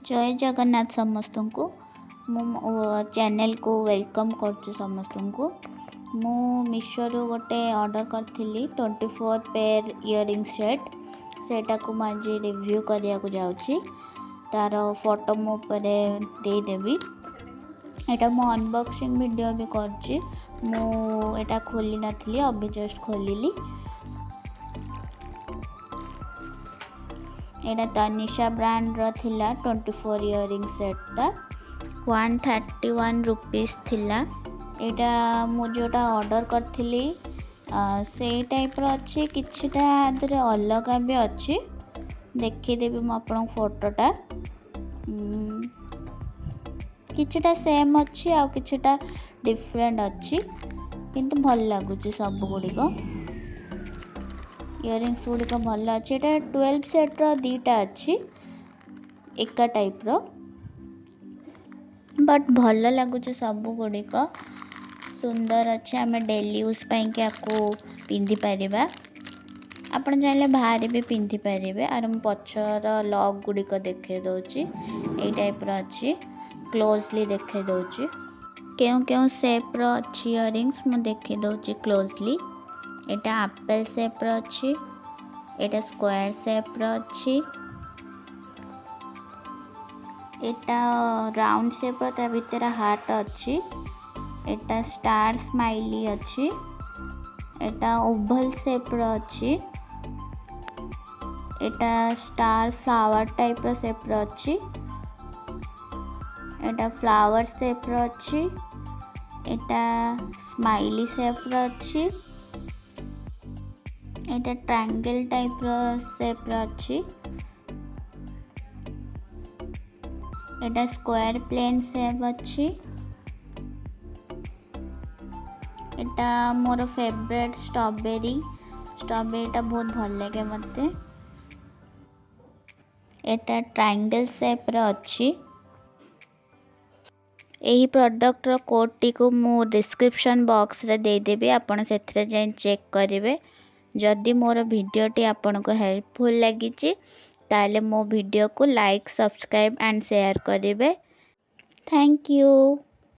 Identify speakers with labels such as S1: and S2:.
S1: ଜୟ ଜଗନ୍ନାଥ ସମସ୍ତଙ୍କୁ। ମୁଁ ମୋ ଚ୍ୟାନେଲକୁ welcome କରୁଛି ସମସ୍ତଙ୍କୁ। ମୁଁ ମିଶୋରୁ ଗୋଟେ ଅର୍ଡ଼ର କରିଥିଲି 24 ପେୟାର ଇୟରିଂ ସେଟ୍। ସେଇଟାକୁ ମୁଁ ଆଜି ରିଭ୍ୟୁ କରିବାକୁ ଯାଉଛି। ତା'ର ଫଟୋ ମୁଁ ଉପରେ ଦେଇଦେବି। ଏଇଟା ମୁଁ ଅନବକ୍ସିଂ ଭିଡ଼ିଓ ବି କରିଛି। ମୁଁ ଏଇଟା ଖୋଲି ନଥିଲି, ଅବି ଜଷ୍ଟ ଖୋଲିଲି। ଏଇଟା ତନିଷା ବ୍ରାଣ୍ଡର ଥିଲା 24 ଇୟରିଂ ସେଟ୍ଟା, 131 ରୁପିସ୍ ଥିଲା। ଏଇଟା ମୁଁ ଯେଉଁଟା ଅର୍ଡ଼ର କରିଥିଲି ସେଇ ଟାଇପ୍ର ଅଛି, କିଛିଟା ଦେହରେ ଅଲଗା ବି ଅଛି। ଦେଖିଦେବି ମୁଁ ଆପଣଙ୍କୁ ଫଟୋଟା। କିଛିଟା ସେମ୍ ଅଛି ଆଉ କିଛିଟା ଡିଫରେଣ୍ଟ ଅଛି, କିନ୍ତୁ ଭଲ ଲାଗୁଛି ସବୁଗୁଡ଼ିକ। ଇୟରିଙ୍ଗସ୍ ଗୁଡ଼ିକ ଭଲ ଅଛି। ଏଇଟା 12 ସେଟ୍ର ଦୁଇଟା ଅଛି ଏକା ଟାଇପ୍ର, ବଟ୍ ଭଲ ଲାଗୁଛି ସବୁଗୁଡ଼ିକ, ସୁନ୍ଦର ଅଛି। ଆମେ ଡେଲି ୟୁଜ୍ ପାଇଁକି ୟାକୁ ପିନ୍ଧିପାରିବା। ଆପଣ ଚାହିଁଲେ ବାହାରେ ବି ପିନ୍ଧିପାରିବେ। ଆର ମୁଁ ପଛର ଲକ୍ ଗୁଡ଼ିକ ଦେଖାଇ ଦେଉଛି, ଏଇ ଟାଇପ୍ର ଅଛି, କ୍ଲୋଜଲି ଦେଖାଇ ଦେଉଛି। କେଉଁ କେଉଁ ସେପ୍ର ଅଛି ଇୟରିଙ୍ଗସ୍ ମୁଁ ଦେଖାଇ ଦେଉଛି କ୍ଲୋଜଲି। ଏଇଟା ଆପେଲ୍ ସେପ୍ର ଅଛି, ଏଇଟା ସ୍କୋୟାର ସେପ୍ର ଅଛି, ଏଇଟା ରାଉଣ୍ଡ ସେପ୍ର, ତା ଭିତରେ ହାର୍ଟ ଅଛି, ଏଇଟା ଷ୍ଟାର ସ୍ମାଇଲି ଅଛି, ଏଇଟା ଓଭାଲ ସେପ୍ର ଅଛି, ଏଇଟା ଷ୍ଟାର ଫ୍ଲାୱାର ଟାଇପ୍ର ସେପ୍ର ଅଛି, ଏଇଟା ଫ୍ଲାୱାର ସେପ୍ର ଅଛି, ଏଇଟା ସ୍ମାଇଲି ସେପ୍ର ଅଛି, ଏଇଟା ଟ୍ରାଙ୍ଗେଲ ଟାଇପ୍ର ସେପ୍ର ଅଛି, ଏଇଟା ସ୍କୋୟାର ପ୍ଲେନ୍ ସେପ୍ ଅଛି। ଏଇଟା ମୋର ଫେଭରେଟ୍ ଷ୍ଟ୍ରବେରୀ, ଷ୍ଟ୍ରବେରୀଟା ବହୁତ ଭଲ ଲାଗେ ମୋତେ। ଏଇଟା ଟ୍ରାଙ୍ଗେଲ ସେପ୍ର ଅଛି। ଏହି ପ୍ରଡ଼କ୍ଟର କୋଡ଼୍ଟିକୁ ମୁଁ ଡିସ୍କ୍ରିପସନ୍ ବକ୍ସରେ ଦେଇଦେବି, ଆପଣ ସେଥିରେ ଯାଇ ଚେକ୍ କରିବେ। ଯଦି ମୋର ଭିଡ଼ିଓଟି ଆପଣଙ୍କୁ ହେଲ୍ପଫୁଲ୍ ଲାଗିଛି ତାହେଲେ ମୋ ଭିଡ଼ିଓକୁ ଲାଇକ୍, ସବସ୍କ୍ରାଇବ୍ ଆଣ୍ଡ ସେୟାର କରିବେ। Thank you.